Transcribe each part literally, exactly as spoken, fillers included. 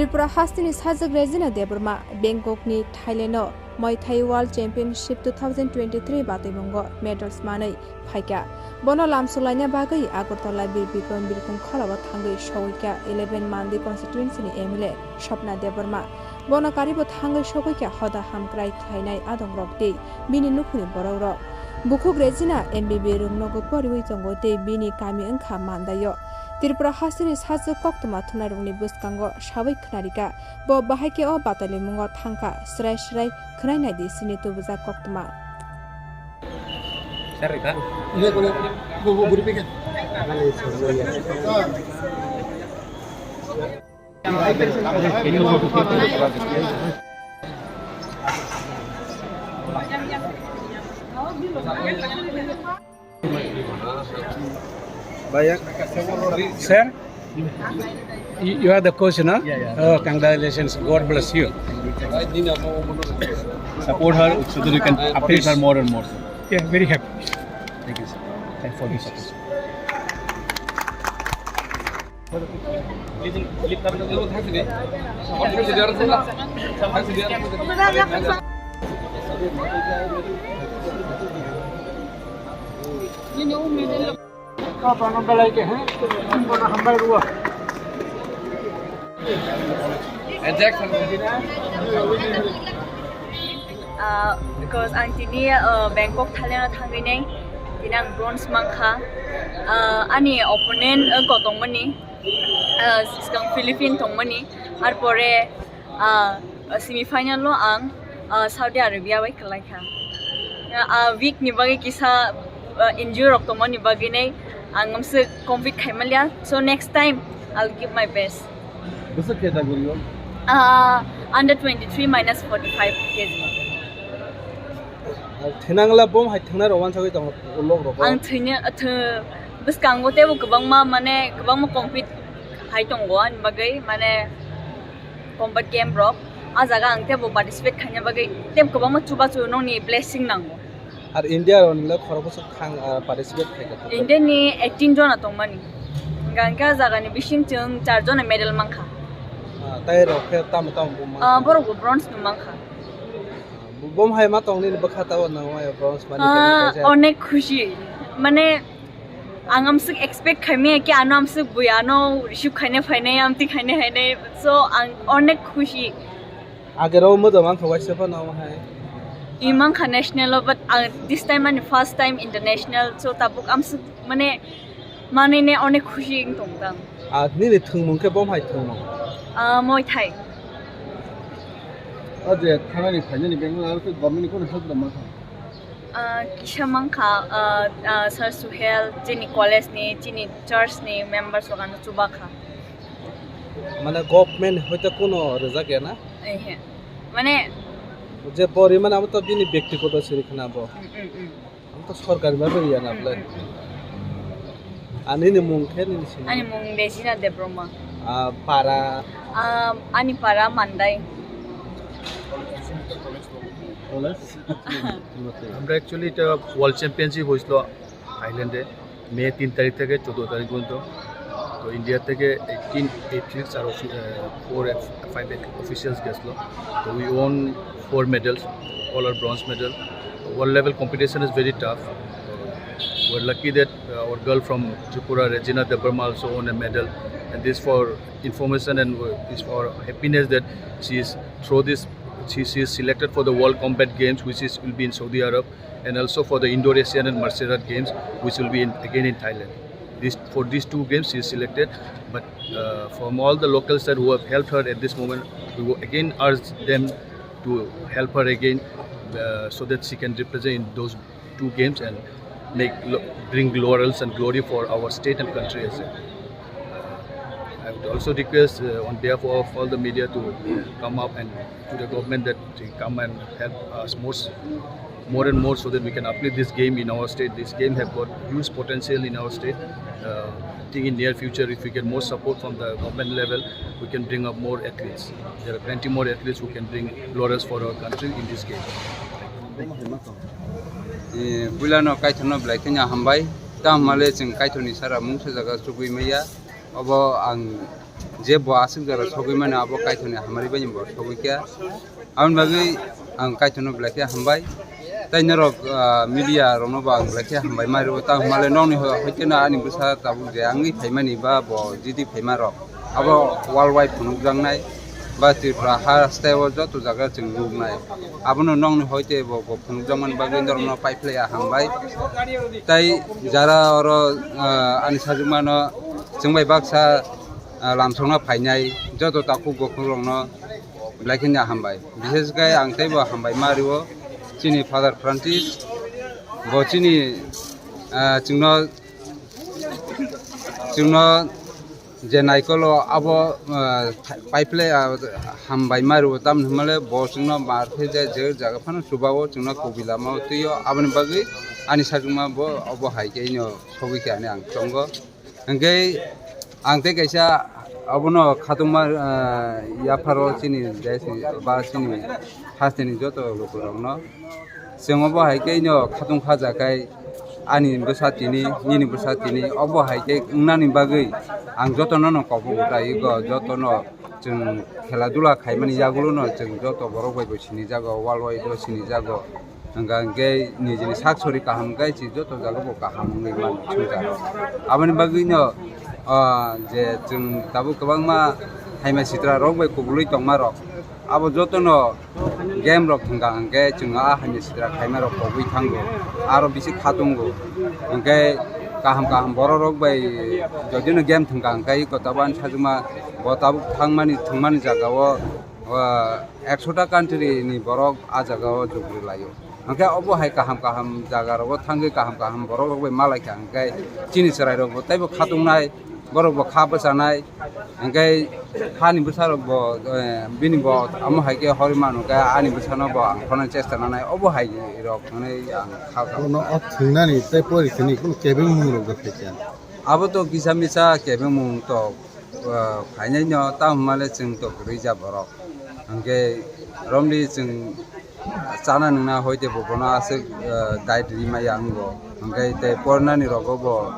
Tripura hasteni sajwk Regina Debbarma Bangkokni Thailand-o Muay Thai World Championship two thousand twenty-three batwimungo medals manwi phaikha. Bono lamsokhlaina bagwi Agartala Bir Bikram Birkhung Khorao thangwi sogwikha eleven Mandi constituency-ni M L A Swapna Debbarma. Bono karibo thangwi sogwikha hoda hamkrai khlainai adongrok tei bini nukhungni borokrok. Bukhuk Regina M B B rwngnogo poriwi tongo tei bini kami wngkha Mandai-o. Tripura hasteni sajwk koktwma thumnairokni bwskango sawi khwnarikha. Bo bahai khe o batalimungo thangkha, srai srai khwnai naidi chini tubujak koktwma. Sir, you you are the coach, no? Yeah, yeah. Oh, congratulations. God bless you. Support her so that you can uplift her more and more, sir. Yeah, very happy. Thank you, sir. Thanks for this. Ah, because ang tini, ah, Bangkok, Thailand o thangwi nai, tini ang bronze mankha. Ah, ani opponent, ah, wngkha tongmani, ah, swkang Philippine tongmani, arpore, ah, semi final o ang, ah, Saudi Arabia bai kwlaikha. Ah, week ni bagwi kisa, ah, injury rok tongmani bagwi nai ang amswk compete khaimaliya. So next time I'll give my best. Bwswk category o? Ah, under twenty-three minus forty-five K G. Thinangla bom hai thangnai rok wansagwi tongo lok rok. Ang thwini, thw-, bwskango teibo kwbangma, mane, kwbangma compete hai tongo ani bagwi, mane, combat game rok. A jaga ang teibo participate khaina bagwi tei kwbangma chubachu nokni blessing nango. Ar India rokni le khoroksa thang, ah, participate khaikha. India ni eighteen jona tongmani. Hingkha hingkhe a jagani bising chwng char jona medal mankha. Ah, tai rok khe tamo tamo bo mankha? Ah, borok bo bronze no mankha. Bo, bo hai ma tong nini bwkha tabo nang ma bronze mani Ah, khe kaisa. Onek khushi. Mane, ang amswk expect khaimaya ki ano amswk bui ano receive khaina phainai, amtwi khaina phainai. So, ang onek khushi. Agero modo mankha waisa phano hai. I mankha national o, but ang this time ani first time international. So, tabuk amswk mane manwi ne onek khushi wng tong tang. Ah, nini thwngmung khe bom hai thwngmung? Ah, Muay Thai. O je thanani phainani bengno aro khe government ni kono help rwma kha? Ah, kisa mankha, ah, ah, Sir Suhel, chini college ni, chini church ni members rok ano chuba kha. Mane government hoite kono rwjak ya na? Ehe. Mane je pori mane amo to bini byaktigoto siri khna bo. Mm, mm, mm. Ang to sorkari ba beri ya na Mm, ble. Mm, mm. Ani ni mung khe nini sini. Ani mung Regina Debbarma. Ah, para. Ah, ani para Mandai. College? আমরা অ্যাকচুয়ালি এটা world championship হয়েছিল থাইল্যান্ডে মে তিন তারিখ থেকে চোদ্দো তারিখ পর্যন্ত। তো ইন্ডিয়া থেকে এইটিন অ্যাথলিটস আর ফোর ফাইভ অফিসিয়ালস গেছিলো। তো we won four medals, all are bronze medal. World level competition is very tough. We're lucky that, uh, our girl from Tripura, Regina Debbarma, also won a medal. And this for information and, uh, is for happiness that she is through this, she, she is selected for the World Combat Games, which is, will be in Saudi Arab, and also for the Indo-Asian and Martial Art Games, which will be in, again in Thailand. This, for these two games, she is selected. But, uh, from all the locals that who have helped her at this moment, we will again urge them to help her again, uh, so that she can represent in those two games and make lo-, bring laurels and glory for our state and country as well. Uh, I would also request, uh, on behalf of all the media to come up and to the government that they come and help us more, s-, more and more so that we can uplift this game in our state. This game have got huge potential in our state. Uh, I think in near future, if we get more support from the government level, we can bring up more athletes. There are plenty more athletes who can bring laurels for our country in this game. Eh, puilano Kaitorno belai kheno hambai. Tamo le chwng Kaitorni sara mungsa jaga chugui maya. Obo ang je bo aswk jora sogwi mano, abo Kaitorni hamari bai bo sogwi kha. Aboni bagwi ang Kaitorno belai khe hambai. Tai norok, ah, media rokno bo ang belai khe hambai ma rwo. Tamo hwnba le nokni ho-, hoite no ani bwsa tabuk je wngwi phaimani ba bo jiti phaima rok. Abo world wide phunukjaknai ba Tripura haste o joto jaga chwng nuknai. Abono nokni hoite bo, bo phunukjakmani bagwi norokno paiphlaiya hambai. Tai jara oro, ah, ani sajwkmano chwng bai baksa, ah, lamsokna phainai joto takhuk bukhuk rokno belai kheno hambai. Bishesh khe ang teibo hambai ma rwo chini Father Francis, bo chini, ah, chwngno, chwngno je naikolo abo, ah, paiphlai, ah, hambai ma rwo, tamni hwnba le bo chwngno mar khe je, je jaga phano chuba o chwngno kubui lama o twi o, aboni bagwi ani sajwkma bo obo hai khe ino sogwi khe ani ang tongo. Hwnkhe ang tei kaisa abono khatungma, ah, yapharo chini desni ba chini hasteni joto lukurokno chwng obo hai khe ino khatung kha ja khai ani bwsa tini, nini bwsa tini, obo hai khe wngnani bagwi ang jotono no kobok utai go, jotono chwng khela dula khaimani yagulono chwng joto borok bai bo sinijago, world wide o sinijago. Hwnka hwnkhe nijini sak sori kaham khe chwng joto jaga bo kaham wngwi mano swngcharo. Aboni bagwino, ah, je chwng tabuk kwbangma haima sitra rok bai kubulwi tongma rok, abo jotono game rok thwngkha hwnkhe chwng a haima sitra khaima rok kobwi thango, aro bisi khatungo. Hwnkhe kaham kaham borok rok bai jodino game thwngkha hwnkhe iko tabuk ani sajwkma bo tabuk thangmani thwngmani jaga o, o, ekshota country ni borok a jaga o jugri laio. Hwnkhe obo hai kaham kaham jaga rogo thangwi kaham kaham borok rok bai malaikha hwnkhe chini chwrai rok bo teibo khatungnai, borok bo kha bwchanai, hwnkhe hani bwsa rok bo, eh, bini bo amo hai khe hori manu khe ani bwsano bo ang khonani chesta nanai, obo hai rok hwnwi ang kha kha. Bono o thwngnani tei pori thwngni kunu kebengmung rok bo phaikha. Abo to kisa misa kebengmung to, ah, phainai no, tamo hwnba le chwng to kwrwi ja borok. Hwnkhe romdi chwng chana nwngna hoite bo bono aswk, ah, diet ri maya wngo. Hwnkhe tei pornani rogo bo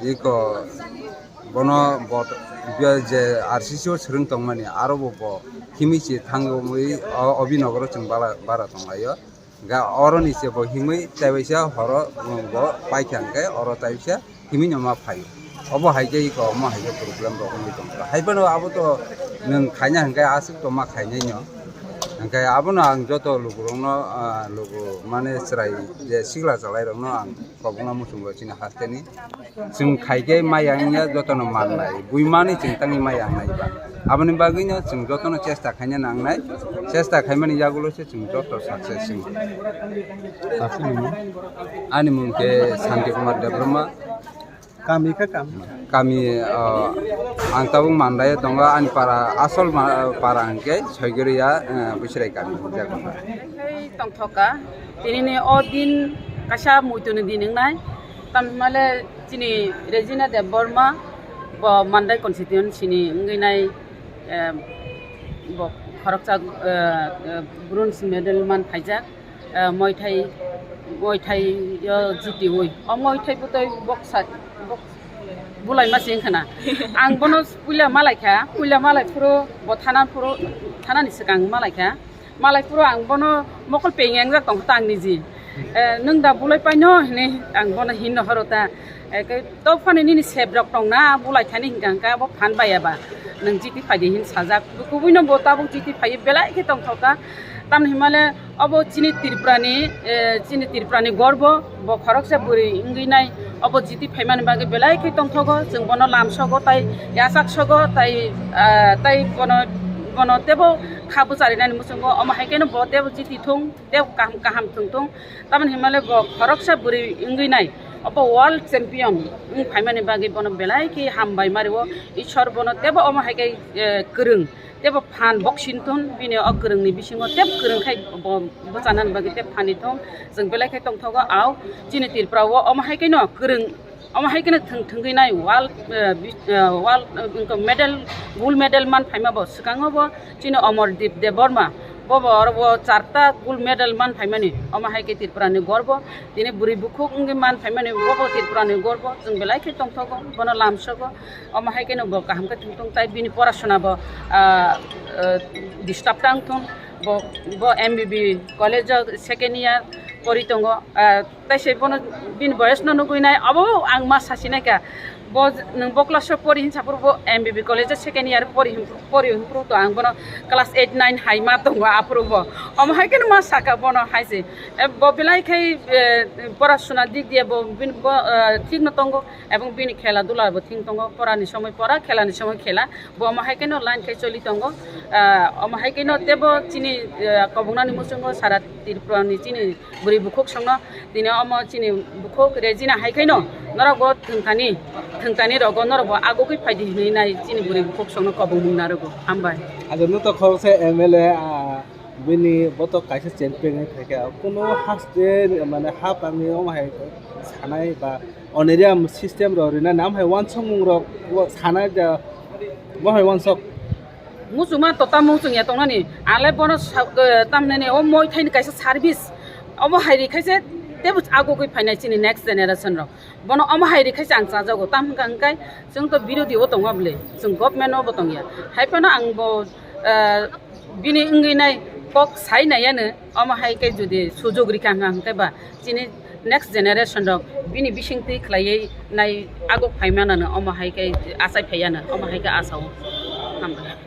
iko bono bo je R C C o swrwng tongmani aro bo bo himwi se thangwi o Abhinagaro chwng bara, bara tonglaio. Ga oroni se bo himwi taibaisa horo bo paikha hwnkhe oro taibaisa himwi no ma phaio. Obo hai khe iko omo hai khe problem rok wngwi tongkha. Hai phano abo to nwng khaina hwnkhe aswk to ma khainai no. Hwnkhe abono ang joto lukurokno, ah, luku mane chwrai je sikla chwlairokno ang kobokna muchungo chini hasteni. Chwng khai khe maya wngya jotono mannai, buimani chwng tangwi maya wngnai ba. Aboni bagwino chwng jotono chesta khaina nangnai, chesta khaimani yagulo se chwng joto success wng. Aswk nini? Ani mung khe Santi Kumar Debbarma. Kami kha kami? Kami, ah, ang tabuk Mandai o tongo, ani para, asol ma-, para hwnkhe Soigoriya, eh, Busirai kami. Tongthoka. Tinini o din kaisa muituni din wngnai. Tamhimale chini Regina Debbarma bo Mandai constituency ni wngwi nai, eh, bo khoroksa, eh, eh, bronze medal man phaijak, eh, Muay Thai, Muay Thai o jitiwi. O Muay Thai bwtwi boksa, bok-, bulai ma sing khna. Ang bono puila malaikha, puila malai phuru bo thana phuru, thanani swkang malaikha. Malai phuru ang bono mokol peng engjak tongkha ta ang niji. Eh, nwng da bulai paino hinwi ang bono hinno horo ta. Eh, khe to phano nini sep rok tongna bulai thani hinkha hinkha abo phan baiya ba. Nwng jiti phaidi hin sajak. Kubuino bo tabuk jiti phaiwi belai khe tongthokha. Tamni himale obo chini Tripurani, eh, chini Tripurani gorbo. Bo khoroksa bwrwi wngwi nai, obo jiti phaimani bagwi belai khe tongthogo, chwng bono lamsogo tai yachaksogo tai, ah, tai bono, bono teibo kha bwcharinani muchungo, omo hai kheno bo teibo jiti thung, teibo kaham kaham thwng thung. Tamoni hinmale bo khoroksa bwrwi wngwi nai, obo world champion wng phaimani bagwi bono belai khe hambai mario, Ishwar bono teibo omo hai khe, eh, kwrwng. Teibo phan boxing thun, bini o kwrwngni bisingo teibo kwrwng khai bo bwchanani bagwi tei phani thung. Chwng belai khai tongthogo, au chini Tripura o omo hai kheno kwrwng, omo hai kheno thwng thwngwi nai world, eh, bis-, eh, world, eh, wngkha medal, gold medal man phaima bo swkango bo chini Amardeep Debbarma Bobo oro bo charta gold medal man phaimani, omo hai khe Tripura ni gorbo. Tini bwrwi bukhuk wngwi man phaimani, bobo Tripura ni gorbo. Chwng belai khe tongthogo, bono lamsogo. Omo hai kheno bo kaham khe thwng thung, tai bini porasona bo, ah, ah, disturb tang thung. Bo, bo M B B college o second year pori tongo. Ah, tai se bono bini boyes no nugwi nai, abo ang ma sasi nai kha. Bo nwng bo class o pori hinsa phuru bo M B B college o second year pori hin-, pori hin phuru to ang bono class eight nine hai ma tongo aphuru bo. Omo hai kheno ma saka bono hai se. E, bo belai khai, e, porasona dik diye bo bini bo, e, thik no tongo, ebong bini khela dula bo thik tongo, pora ni somoi pora, khela ni somoi khela. Bo omo hai kheno line khai choli tongo. E, omo hai kheno tebo chini, e, kobongnani muchungo sara Tripura ni chini bwrwi bukhuk songno tini omo chini bukhuk Regina hai khaino norok bo thwngthani, thwngthani rogo norok bo agugwi phaidi hinwi nai chini bwrwi bukhuk songno kobong mung narogo. Hambai. Ajo nuto khoroksa M L A, ah, bini boto kaisa champion wngwi phaikha. Kuno haste mane hapangni omo hai sanai ba honorarium system rok rinani, am hai wansukmung rok sanai da, bo hai wansuk. Muchungma to tamo muchungya tongnani, ale bono sa-, eh, tamnani o moi thaini kaisa service, omo hai ri khaise tebo agugwi phainai chini next generation rok. Bono omo hai ri khaise ang chajago, tam hwnkha hwnkhe chwng to birodhi o tongo bwle, chwng government o bo tongya. Hai phano ang bo, eh, bini wngwi nai kok sai nai ano, omo hai khe jodi sujog rikha hwnkha hwnkhe ba chini next generation rok bini bisingtwi khlaiwi nai aguk phaimanano, omo hai khe achai phaiyanano, omo hai khe asao. Hambai.